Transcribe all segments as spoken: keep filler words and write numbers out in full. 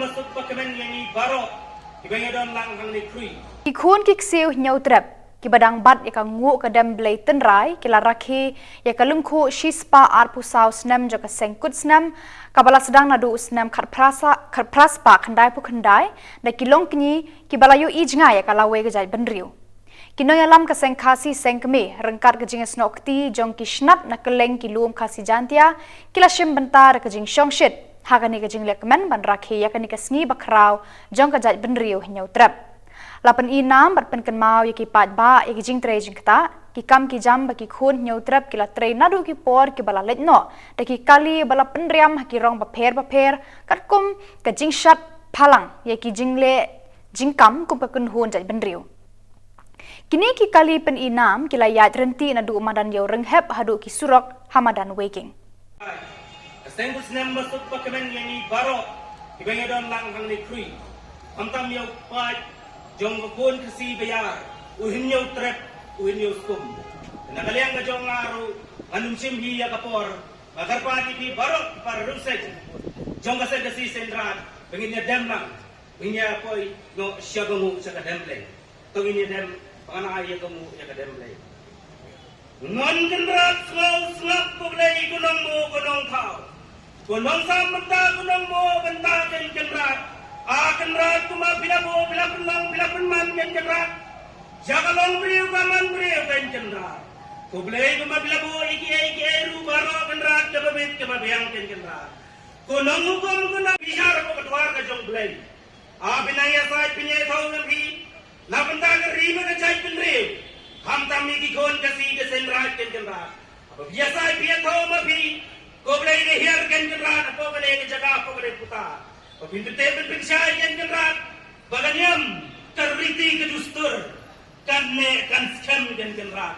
Suk bakmen ïa ngi baroh kiba ngi don lang hangne khrui. Ki khun ki ksiew Hynñiewtrep kiba dang bat ïa ka nguh ka dem Blei tynrai ki la rakhe ïa ka lyngkhuh shispah arphew saw snem jong ka seng kut snem kaba la sdang naduh u snem khatphra sa-, khatphra spah khyndaiphew khyndai da ki longkñi kiba la ïohi jngai ïa ka lawei ka jaitbynriew. Ki nongïalam ka seng Khasi seng kmie ryngkat ka jingïasnoh kti jong ki shnat na kylleng ki lum Khasi Jaintia ki la shim bynta da ka jingshongshit ha kane ka jinglehkmen ban rakhe ïa kane ka sngi bakhraw jong ka jaitbynriew Hynñiewtrep. La pyni nam bad pynkynmaw ïa ki paidbah ïa ki jingtrei jingktah, ki kam ki jam ba ki khun Hynñiewtrep ki la trei naduh ki por kiba la leit noh da ki kali ba la pynriam ha ki rong bapher bapher katkum ka jingshad phalang ïa ki jingleh jingkam kum ka kynhun jaitbynriew. Kine ki kali pyni nam ki la ïaid rynti naduh madan Ïew Rynghep haduh ki surok ha madan Weiking. Ka seng kut snem ba suk bakmen ïa ngi baroh kiba ngi don lang hangne khrui. Khamtam ïa u paid jong ka khun Khasi ba ïar, u Hynñiewtrep, u Hynñiewskum. Na ka liang ka jong nga ruh ngan ym shim hi ïa ka por, nga kyrpad ïa phi baroh para riewseng jong ka seng Khasi Seiñraij ba ngin ïa dem lang. Ngin ïa poi noh sha ka nguh sha ka dem Blei. To ngin ïa dem, ba ngan ai ïa ka nguh ïa ka dem Blei. Ngan Kynrad sngew sngap ko Blei, ko nongmoh ko nongthaw, ko nongsam bynta ko nongmoh bynta Ken Kynrad. A Kynrad, kumba phi la buh phi la pynlong phi la pynman Ken Kynrad. Ïa ka long briew ka man briew Ken Kynrad. Ko Blei, kumba phi la buh ïa kiei kiei ruh baroh Kynrad, kaba bit kaba biang Ken Kynrad. Ko nonghukum, ko nongbishar hapoh ka dwar ka jong U Blei. A phi nang ïasaid phin ïathaw ngan phi na bynta ka ri bad ka jaitbynriew. Khamtam ïa ki khun Khasi ka Seiñraij Ken Kynrad. Haba phi ïasaid phi ïathaw ma phi, ko Blei, ka hiar Ken Kynrad hapoh kane ka jaka, hapoh kane ka puta. Ba phin pyntip phin pynshai Ken Kynrad, ba ka niam, ka riti, ka dustur kan neh kan skhem Ken Kynrad.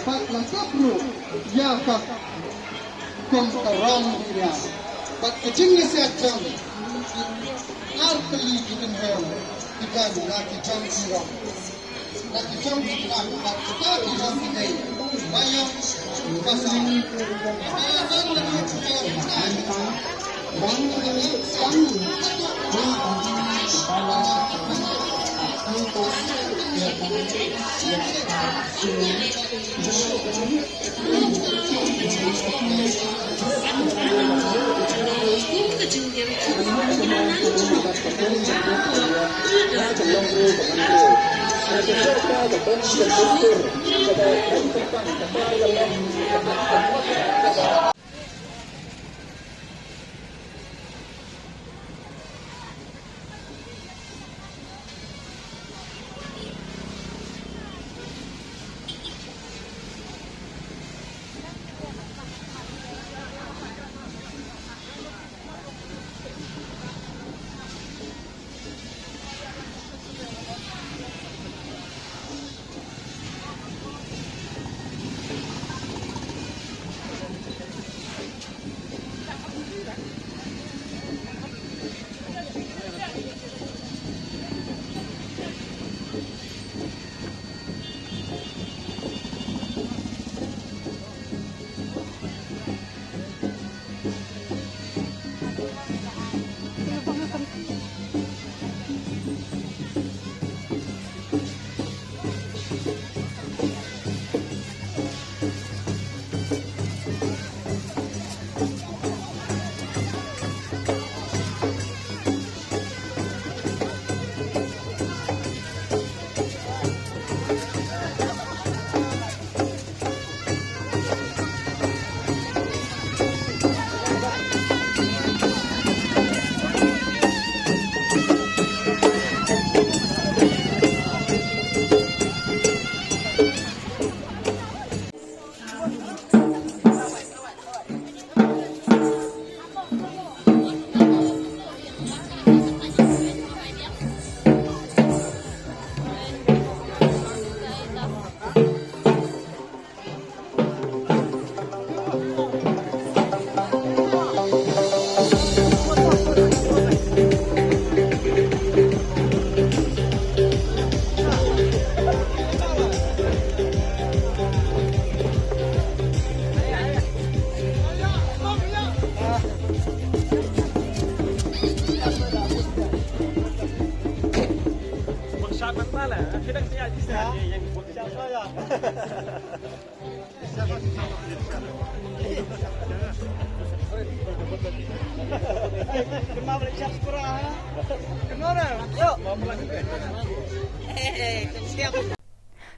Pat la kap ruh ïa ka Kum ka rong dunia. Bad ka jingïasiat jong ar tylli ki kynhun ki don la ki jong ki rong, la ki jong ki kynhun, bad kita ki rong ki dei ba ïong ba sa.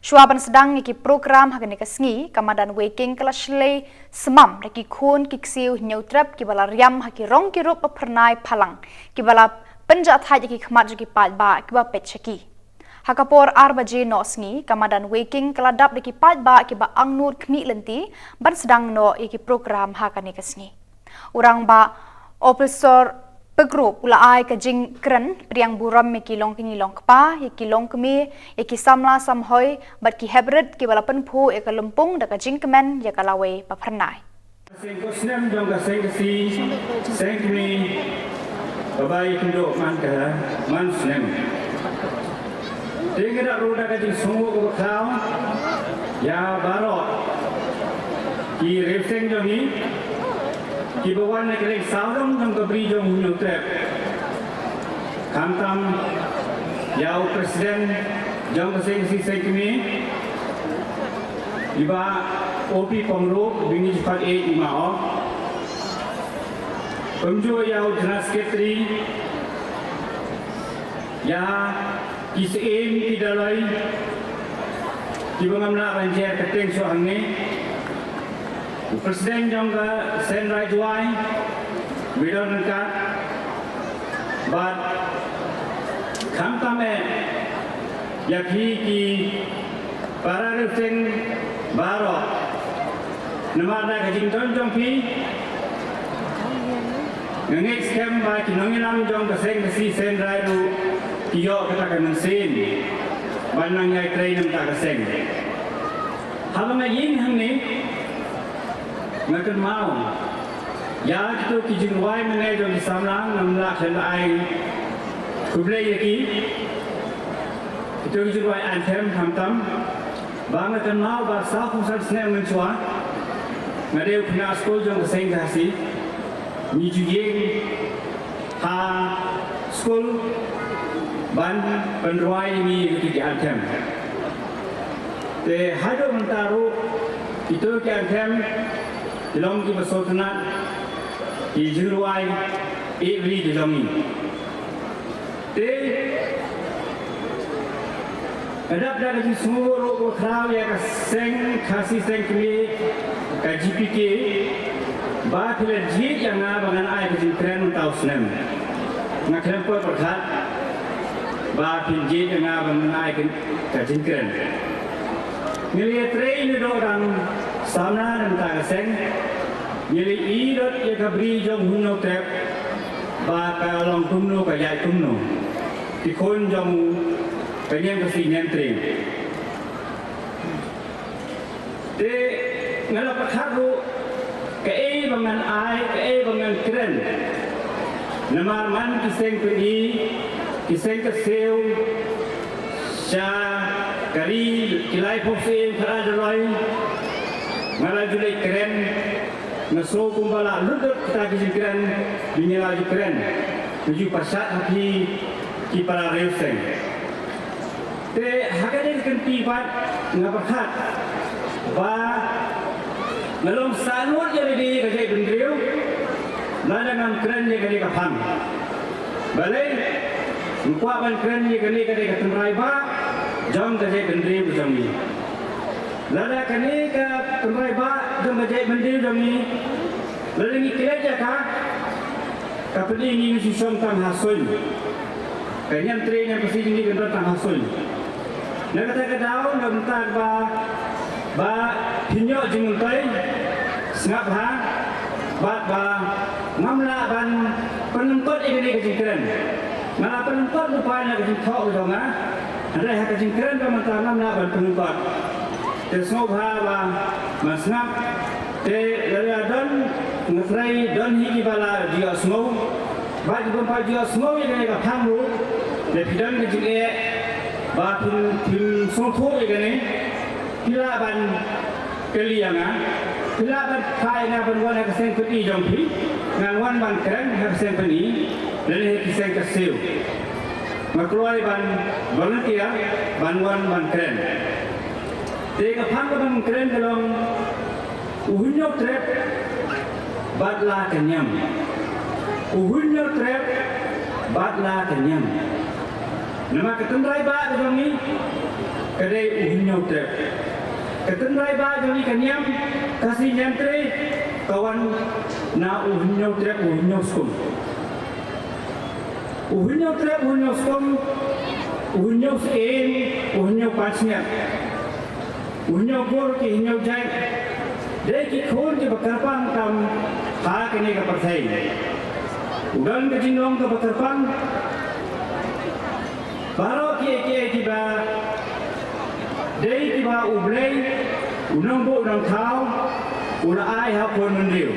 Shuwa ban sdang ïa ki program ha kane ka sngi, ka madan Weiking ka la shlei smam da ki khun ki ksiew Hynñiewtrep kiba la riam ha ki rong ki rup ba phyrnai phalang, kiba la pynjahthait ïa ki khmat jong ki paidbah kiba peit sha ki. Ha ka por ar baje noh sngi, ka madan Weiking ka la dap da ki paidbah kiba angnud khmih lynti ban sdang noh ïa ki program ha kane ka sngi. U Rangbah Ophisor Pyrgrup u la ai ka jingkren pdiang burom ïa ki longkñi longkpa, ïa ki longkmie, ïa ki samla samhoi bad ki heprit kiba la pynphuh ïa ka lympung da ka jingkmen ïa ka lawei ba phyrnai. Seng ko snem jong ka seng Khasi seng kmie, ka bai kynduh man ka man snem. Te nga da ruh da ka jingsngewnguh kaba khraw ïa baroh ki riewseng jong ngi kiba wan na ka liang sawdong jong ka bri jong Hynñiewtrep. Khamtam ïa u president jong ka seng Khasi seng kmie, i Bah O P Pyngrope, ba ngi ju pat ïeit i ma oh. Kumjuh ïa u general secretary, ïa ki syiem ki dolloi kiba ngam lah ban jer kyrteng shuh hangne. U president jong ka Seiñ Raij Jowai, Widon Ryngkat, bad khamtam eh ïa phi ki para riewseng baroh. Namar da ka jingdon jong phi, nga ngeit skhem ba ki nongïalam jong ka seng Khasi seng Raij ruh ki ïoh kata ka mynsiem ban nang ïai trei na kata ka seng. Haba nga ïeng hangne, nga kynmaw Ïa kito ki jingrwai mynne jong ki samla ngam lah shen ai khublei ïa ki. Kito ki jingrwai anthem khamtam ba nga kynmaw ba sawphew san snem mynshuwa nga dei u khynnah skul jong ka seng Khasi. Ngi ju ïeng ha skul ban pynrwai ïa ngi kito ki anthem. Te haduh mynta ruh kito ki anthem ki long kiba sngewtynnat ki jingrwai ïeit ri ki jong ngi. Te ka dap da ka jingsngewnguh ruh ko khraw ïa ka seng Khasi seng kmie ka G P K ba phi la jied ïa nga ba ngan ai ka jingkren mynta u snem. Nga khlem poi pyrkhat ba phin jied ïa nga ba ngan ai ka jingkren. Ngi la ïatrei ïa u dang samla na ka bynta ka seng. Ngi la ïohi ïa ka bri jong u Hynñiewtrep ba ka long kumno ka ïaid kumno. Ki khun jong u ka niam Khasi Nyiantre. Te nga la pyrkhat ruh kaei ba ngan ai, kaei ba ngan kren. Namar man ki seng pyni, ki seng kyrsiew sha ka ri ki laiphew sien khatar July. Nga la ju leit kren. Nga sngew kumba la lut lut kita ki jingkren ba ngi la ju kren, ngi ju pyrshah ha ki, ki para riewseng. Te ha kane ka kynti pat nga pyrkhat ba nga long sahngut ïa lade ka jaitbynriew lada ngam kren ïa kane ka phang. Balei? Nga kwah ban kren ïa kane ka dei ka tynrai ba jong ka jaitbynriew jong ngi. Lada kane ka tynrai ba jong ka jaitbynriew jong ngi, lada ngi klet ïa ka, ka pyni ngi ngi shu shong tang ha suiñ. Ka Nyiantre Nyian Khasi jong ngi kan don tang ha suiñ. Na kata ka daw, na bynta ba, ba phin ïoh jingmyntoi, sngap ha, bad ba ngam lah ban pynlyngkot ïa kane ka jingkren. Nga la pynlyngkot lypa na ka jingthoh ka jong nga. Hynrei ha ka jingkren ka mynta ngam lah ban pynlyngkot. Te sngewbha ba, ba sngap. Te lada don, nga trai don hi kiba la ju ïohsngew. Bad kiba ym pat ju ïohsngew ïa kane ka phang ruh. Te phi don ka jingeh ba phin, phin sngewthuh ïa kane. Phi lah ban kylli ïa nga, phi lah ban phai ïa nga ban wan ha ka seng pyni jong phi, ngan wan ban kren ha ka seng pyni, lane ha ka seng kyrsiew. Nga kloi ban volunteer ban wan ban kren. Te ka phang kaba ngan kren ka long U Hynñiewtrep bad la ka niam. U Hynñiewtrep bad la ka niam. Namar ka tynrai ba ka jong ngi ka dei U Hynñiewtrep. Ka tynrai ba jong ngi ka niam Khasi Nyiantre ka wan na U Hynñiewtrep, U Hynñiewskum. U Hynñiewtrep, U Hynñiewskum, U Hynñiewsyiem, U Hynñiewpansngiat. U Hynñiewgur, ki Hynñiewjait, dei ki khun kiba kyrpang tam ha kane ka pyrthei. U don ka jinglong kaba kyrpang. Baroh kiei kiei kiba dei kiba U Blei, U Nongbuh Nongthaw, u la ai ha u khun bynriew.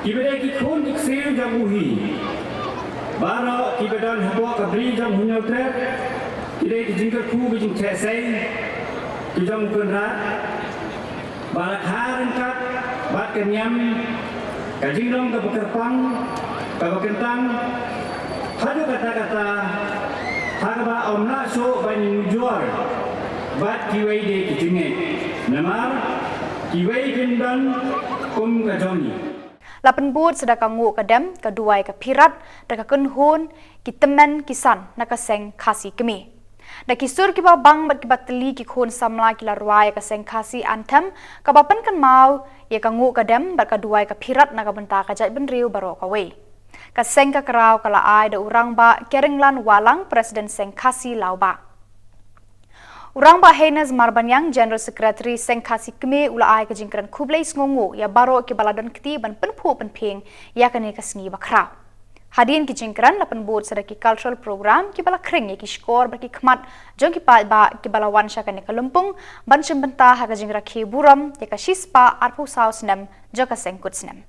Kiba dei ki khun ki ksiew jong u hi. Baroh kiba don hapoh ka bri jong u Hynñiewtrep, ki dei ki jingkyrkhu ki jingtheh sei ki jong u Kynrad. Ba la kha ryngkat bad ka niam, ka jinglong kaba kyrpang, kaba kyntang, haduh katta katta, ha kaba ym lah shuh ban ïanujor bad kiwei de ki jingngeit. Namar kiwei kim don kum ka jong ngi. La pynbud sa da ka nguh ka dem, ka duwai ka phirat, da ka kynhun ki tymmen ki san na ka seng Khasi Kmie. Da ki sur kiba bang bad kiba tylli ki khun samla ki la rwai ïa ka seng Khasi Anthem, kaba pynkynmaw ïa ka nguh ka dem bad ka duwai ka phirat na ka bynta ka jaitbynriew baroh kawei. Ka seng ka kraw ka la ai da u Rangbah Keringlan Wahlang, President Seng Khasi Lawbah. U Rangbah Haines Marbaniang, General Secretary Seng Khasi Kmie, u la ai ka jingkren khublei sngewnguh ïa baroh kiba la don kti ban pynphuh pynphieng ïa kane ka sngi bakhraw. Hadien ki jingkren la pynbud sa da ki cultural program kiba la khring ïa ki shkor bad ki khmat jong ki paidbah kiba la wan sha kane ka lympung ban shim bynta ha ka jingrakhe burom ïa ka shispah arphew saw snem jong ka seng kut snem.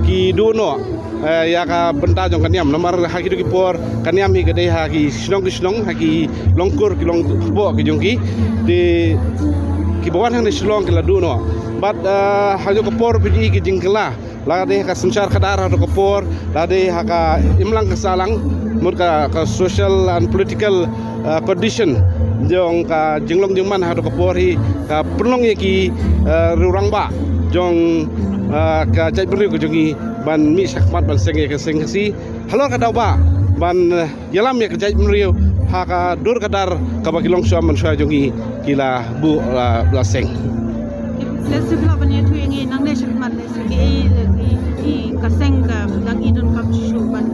Ki duh noh, eh, ïa ka bynta jong ka niam, namar ha kito ki por ka niam hi ka dei ha ki shnong ki shnong, ha ki longkur ki longkboh ki jong ki. Te kiba wan hangne Shillong ki la duh noh. Bad, eh, ha kito ki por phi ïohi ki jingkylla, la dei ha ka synshar khadar ha kito ki por, la dei ha ka imlang ka sahlang, mut ka, ka social and political, eh, condition jong ka jinglong jingman ha kito ki por hi ka pynlong ïa ki, eh, riew rangbah jong, eh, ka jaitbynriew ka jong ngi ban mih shakhmat ban seng ïa ka seng Khasi halor ka daw ba ban, eh, ïalam ïa ka jaitbynriew ha ka dur ka dar kaba ki longshuwa manshuwa jong ngi ki la buh, la, la seng. Lehse phi lah ban ïathuh ïa ngi nangne shakhmat lehse kaei, i, i, ka seng ka dang i donkam shuh shuh ban.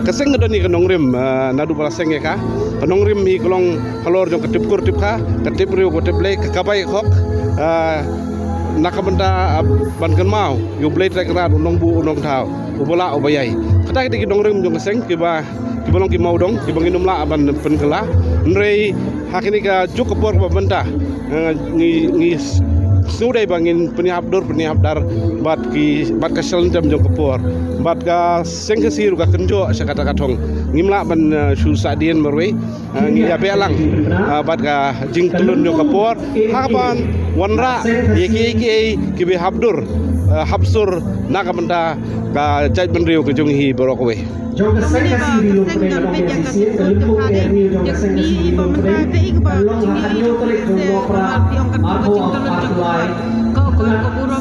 Ka seng ka don ïa ka nongrim, eh, naduh ba la seng ïa ka. Ka nongrim hi ka long halor jong ka tip kur tip kha, ka tip briew ka tip Blei, ka kabai ka hok, eh, na ka bynta, eh, ban kynmaw ïa U Blei Trai Kynrad, U Nongbuh U Nongthaw, uba lah uba ïai. Kata ki dei ki nongrim jong ka seng kiba, kiba long ki mawdong kiba ngin ym lah ban pynkylla. Hynrei ha kine ki juk ki por kiba mynta, eh, ngi, ngi s-, Sngewdei ba ngin pynïahap dur pynïahap dar bad ki, bad ka shlem jam jong ka por. Bad ka Seng Khasi ruh ka kynjoh sha kata ka thong. Ngim lah ban, eh, shu sahdien marwei. Eh, ngi ïa beh lang, eh, bad ka jingtlun jong ka por ha kaban wanrah ïa kiei kiei kiba hap dur, eh, hap sur na ka bynta ka jaitbynriew ka jong hi baroh kawei. Jong ka Seng Khasi Ri Lum Pdeng ka Seng Khasi Ri Lum Pdeng ka long ha ka hynñiew tarik jong u Nohprah arphew lai.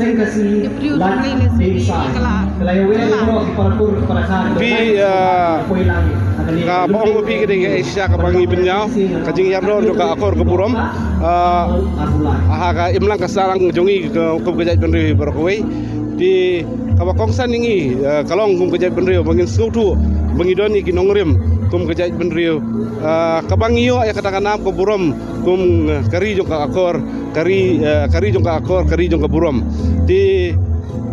Seng Khasi Lad Dei Sai. Ka la ïawer ïa baroh ki para kur para kha. Phi, eh, kaba ong ba phi ka dei ka Asia kaba ngi pynïaw ka jingïador jong ka akor ka burom, eh, ha ka imlang ka sahlang jong ngi kum ka jaitbynriew baroh kawei. Te kaba kongsan ïa ngi, eh, ka long kum ka jaitbynriew ba ngin sngewthuh ba ngi don ïa ki nongrim kum ka jaitbynriew, eh, kaba ngi ïoh ïa kata ka nam ka burom kum, eh, ka ri jong ka akor, ka ri, eh, ka ri jong ka akor, ka ri jong ka burom. Te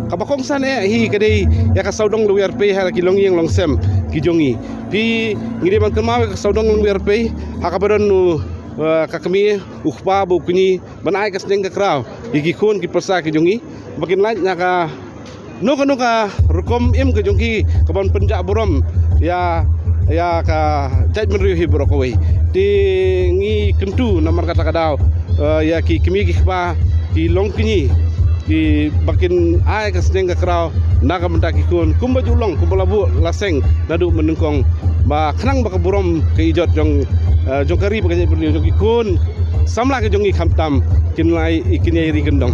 kaba kongsan eh hi ka dei ïa ka sawdong lawyer pei ha ki longïing longsem ki jong ngi. Phi, ngi dei ban kynmaw ïa ka sawdong lawyer pei ha kaba don u, eh, ka kmie, u kpa bad u kñi, ban ai ka sneng ka kraw ïa ki khun ki pyrsa ki jong ngi ba kin lait na kano kano ka rukom im ka jong ki kaban pynjah burom ïa, ïa ka jaitbynriew hi baroh kawei. Te ngi kyntu namar kata ka daw, eh, ïa ki kmie ki kpa, ki longkñi, kiba kin ai ka sneng ka kraw na ka bynta ki khun kumba ju long, kumba la buh la seng naduh mynnyngkong, ba khnang ba ka burom ka ijot jong, eh, jong ka ri bad ka jaitbynriew jong ki khun samla ki jong ngi khamtam kin ïai, kin ïai ri kyndong.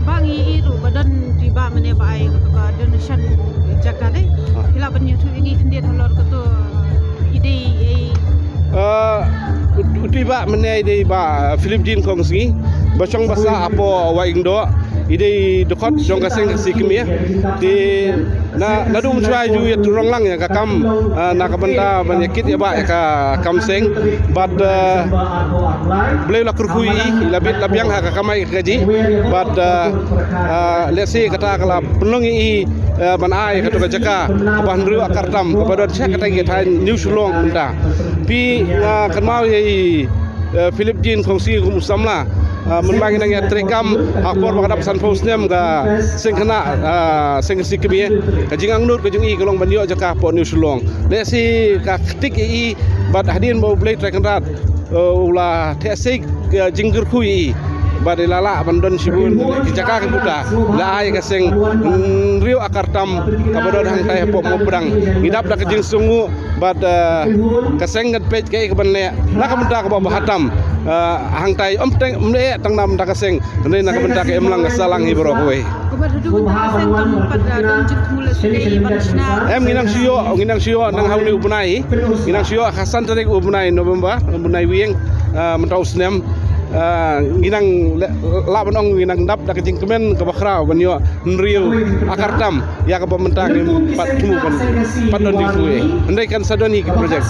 Ba ngi ïohi ruh ba don dei ba mynne ba ai ka donation jaka de. Ah. Phi lah ban ïathuh ïa ngi khyndiat halor kato, i dei i, eh, u, u dei ba mynne i dei ba Philip Dean Khongsngi ba shong ba sah hapoh Wahingdoh, i dei dkhot jong ka Seng Khasi Kmie. Te na, naduh mynshwa ju ïa rong lang ïa ka kam, ah, na ka bynta ban ïa kit ïa ba ïa ka kam seng. Bad, ah, Blei la kyrkhu ïa i, i la bit la biang ha ka kamai ka kajih. Bad, ah, ah, lehse kata ka la pynlong ïa i, ah, ban ai kato ka jaka kaba hynriew akar tam kaba don sha kata ka thaiñ New Shillong mynta. Phi, ah, kynmaw ïa i, eh, Philip Dean Khongsngi kum u samla. Ah, mynba ngi nang ïa treikam ha ka por ba ka dap sanphew snem ka seng khynnah, ah, Seng Khasi Kmie, ka jingangnud ka jong i ka long ban ïoh jaka hapoh New Shillong. Lehse ka ktik ïa i bad hadien ba U Blei Trai Kynrad, eh, u la theh sei ka jingkyrkhu ïa i bad i la lah ban don shibun ki jaka ki puta, la ai ka seng hynriew akar tam kaba don hangtai hapoh Mawpdang. Ngi dap da ka jingsngewnguh bad, eh, ka seng ngan peit kaei kaban leh na ka bynta kaba bha tam, eh, hangtai, ym tang, ym leh tang na bynta ka seng, hynrei na ka bynta ka imlang ka sahlang hi baroh kawei. Em, ngi nang shu ïoh, ngi nang shu ïoh nang ha une u bnai, ngi nang shu ïoh ha ka san tarik u bnai November, u bnai Ïing, eh, mynta u snem, eh, ngi nang le-, lah ban ong ngi nang dap da ka jingkmen kaba khraw ban ïoh hynriew akar tam ïa kaba mynta ngim pat thmu ban, pat don dei tu eh. Hynrei kan sa don hi ki project.